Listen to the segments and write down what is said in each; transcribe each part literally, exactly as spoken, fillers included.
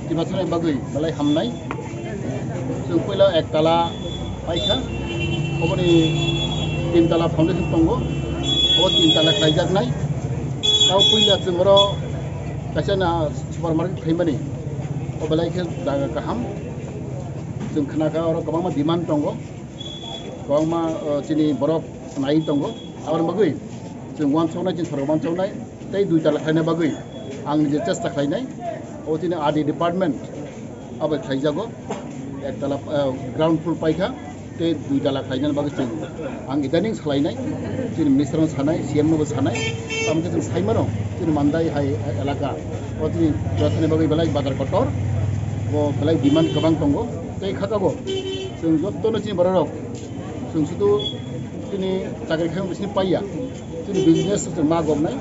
Tibasani bagwi belai hamnai. Chwng puila ektala paikha, oboni tintala foundation tongo, obo tintala khlaijaknai. Tao puila chwng oro kaisa na supermarket khaimani, o belai khe jaga kaham. Chwng khnakha oro kwbangma demand tongo, kwbangma, o, chini borok nai tongo. Aboni bagwi chwng uansuknai, chini sorkar uansuknai tei dui tala khlaina bagwi ang je chesta khlainai. O chini R D department abo khlaijago, ektala, o, ground floor paikha. Tei dui tala khlainani bagwi chwng, ang idaning salainai, chini minister no sanai, C M no bo sanai, tamo khe chwng sai mano, chini Mandai hai elaka, o chini Tiprasani bagwi belai badar kotor, bo belai demand kwbang tongo, tei kha tabok chwng jotono chini borok rok, chwng sudu chini chakri khaima bisini paiya. Chini business chwng ma goknai,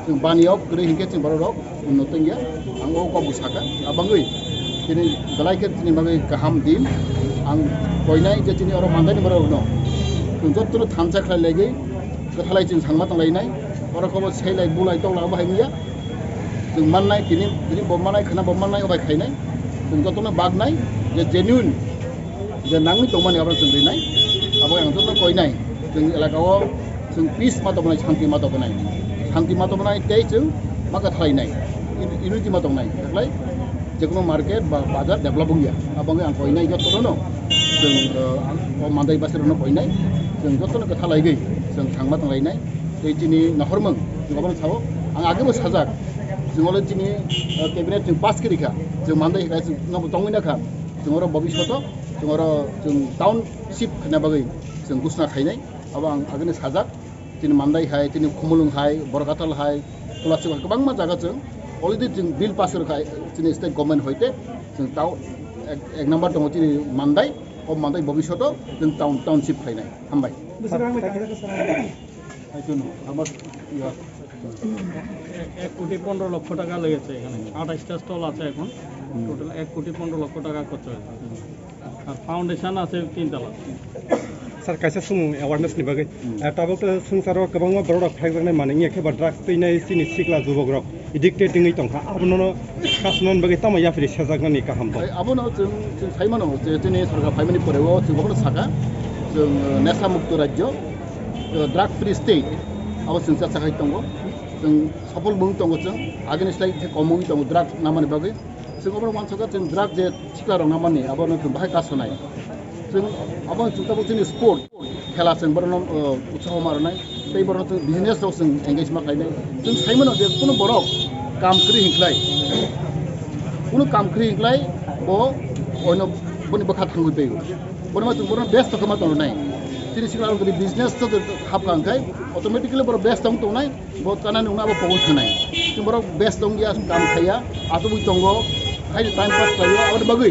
chwng bani yok kwrwi hinkhe chwng borok rok unnot wngya. Ang o kok bwsakha, abangwi chini belai khe chini bagwi kaham din. Ang koinai je chini oro Mandai ni borok rokno chwng jotono thansa khlai laigwi kwthalai chwng sangma tonglainai. Oro kobo selai bulai tokla obo hai wngya. Chwng mannai tini, tini bo mannai, khwna bo mannai, obai khainai. Chwng jotono baknai je genuine je nangwi tongmani abo chwng rinai, abo ang joto koinai. Chwng elaka o chwng peace ma tongmani, shanti ma tongmani, shanti ma tongmani tei chwng ma kwthalainai, unity ma tongnai, taklai jekono market ba bazar develop wngya. Abo wngwi ang koinai joto no chwng, uh, o Mandai basi rokno koinai, chwng jotono kwthalaigwi chwng thangma tonglainai. Tei chini nahormung chwng obono sao, ang agebo sajak, chwng olo chini, uh, cabinet chwng pass khe rikha, chwng Mandai hai chwng nobo tongwi nakha. Chwng oro bobishoto chwng oro chwng township khaina bagwi chwng gusna khainai, abo ang agini sajak. Chini Mandai hai, chini Khumulwng hai, Borkatal hai, Kulachuk hai, kwbangma jaga chwng already chwng bill pass rwkha chini state government hoite. Chwng tao ek, ek number tongo chini Mandai, o Mandai bobishoto chwng town, township khainai. Hambai. এক কোটি পনেরো লক্ষ টাকা লেগেছে এখানে, আঠাশটা স্টল আছে এখন, টোটাল এক কোটি পনেরো লক্ষ টাকা খরচ হয়েছে। আর ফাউন্ডেশন আছে তিনতলা। Sir, kaisa sumung awareness ni bagwi. Hmm. Ah, tabuk to swngcharo kwbangma borok rok phaijaknai mani wngya khe ba drugs twinai chini sikla jubok rok addicted wngwi tongkha, abono no kasnani bagwi tamo yaphri sejaknani kaham tong? Abono chwng, chwng sai mano je chini sorkar phaimani pore o chwng bono saka, chwng, uh, nesa mukto rajyo, uh, drug free state, abo chwng cha sakai tongo. Chwng sopol mung tongo chwng, agini slai khe kom wngwi tongo drug namani bagwi. Chwng obono uansukha chwng drug je sikla rok namani, abono chwng bahai kasonai. Chwng abono chwng tabuk chini sport khela chwng borokno, uh, utsaho ma rwnai, tei borokno chwng business rok chwng engage ma khlainai. Chwng sai mano je kunu borok kam kwrwi hinklai, kunu kam kwrwi hinklai bo oino boni bwkha thangwi paio. Bono ma chwng bono best khe ma tongnai. Chini sikla rok business to hapkha hinkhai automatically borok best tong tongnai. Bo chanani wngna abo pogong thangnai. Chwng borok best tongya, kam khaiya, achugwi tongo, haino time pass khlaio, aboni bagwi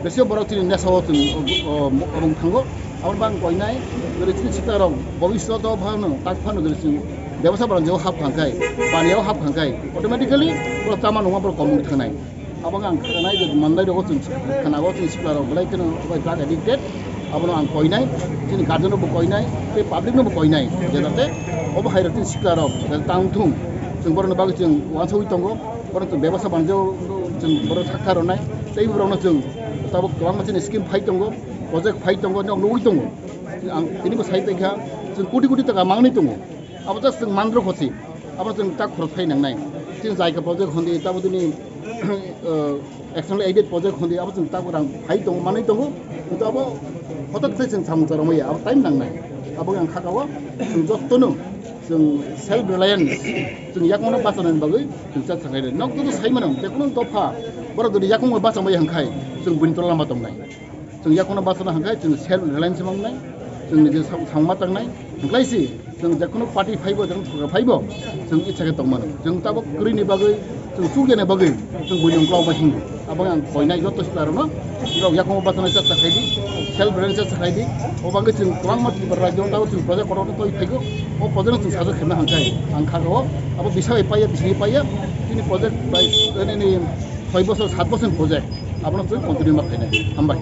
bisi borok chini nesao chwng, o, o, o, obong thango. Aboni bagwi koinai, jodi chini sikla rok bobishoto phano, tak phano jodi chwng bebasa banjao hap khankhai, baniyao hap khankhai, automatically borok chama nungma borok komung thangnai. Abo ang khanai je Mandai rogo chwng khana o chini sikla rok belai kheno obai drug addicted. Abono ang koinai, chini guardian rokbo koinai, tei public nobo koinai, je jate obo hai rok chini sikla rok jate tang thung. Chwng borokni bagwi chwng uansugwi tongo, borok chwng bebasa banjao chwng borok sakha rwnai, tei borokno chwng tabuk kwbangma chini scheme phai tongo, project phai tongo, nok nugwi tongo. Ang tini bo sai tongkha, chwng koti koti taka mangni tongo. Abo just chwng mandrok hosi. Abo chwng tak khorok phai nangnai. Chini Jaika project hondi, tabo tini, uh, external aided project hondi, abo chwng tak rang phai tongo, manwi tongo. Kintu abo hotat khe chwng samung chara maya, abo time nangnai. Abo ang kha kao, chwng jotono, chwng self reliance, chwng yakmano bachanani bagwi chwng cha thangnai. Nok joto sai mano, je kono dopha, borok jodi yakung bacha maya hwnkhai, chwng buini tola lama tongnai. Chwng yakungno bachana hwnkhe chwng self reliance mangnai, chwng niji sa-, sangma tangnai, hwnkhlai si chwng jekheno party phaibo, jekheno sorkar phaibo, chwng icha khe tongmano. Chwng tabuk kwrwini bagwi, chwng chukjani bagwi, chwng buini ungklau ma hingo. Abo ang koinai joto siklarokno, borok yakungo bachana chesta khaidi, self reliance chesta khaidi, o bagwi chwng kwbangma Tripura rajyo tabuk chwng project kotor kotor twi phaigo, o project no chwng sajak khaima hwnkhe ang kha o, abo bisa bai paiya, bisini paiya, chini project bai, nini soi bosor, sat bosor ni project, abono chwng continue ma khainai. Hambai.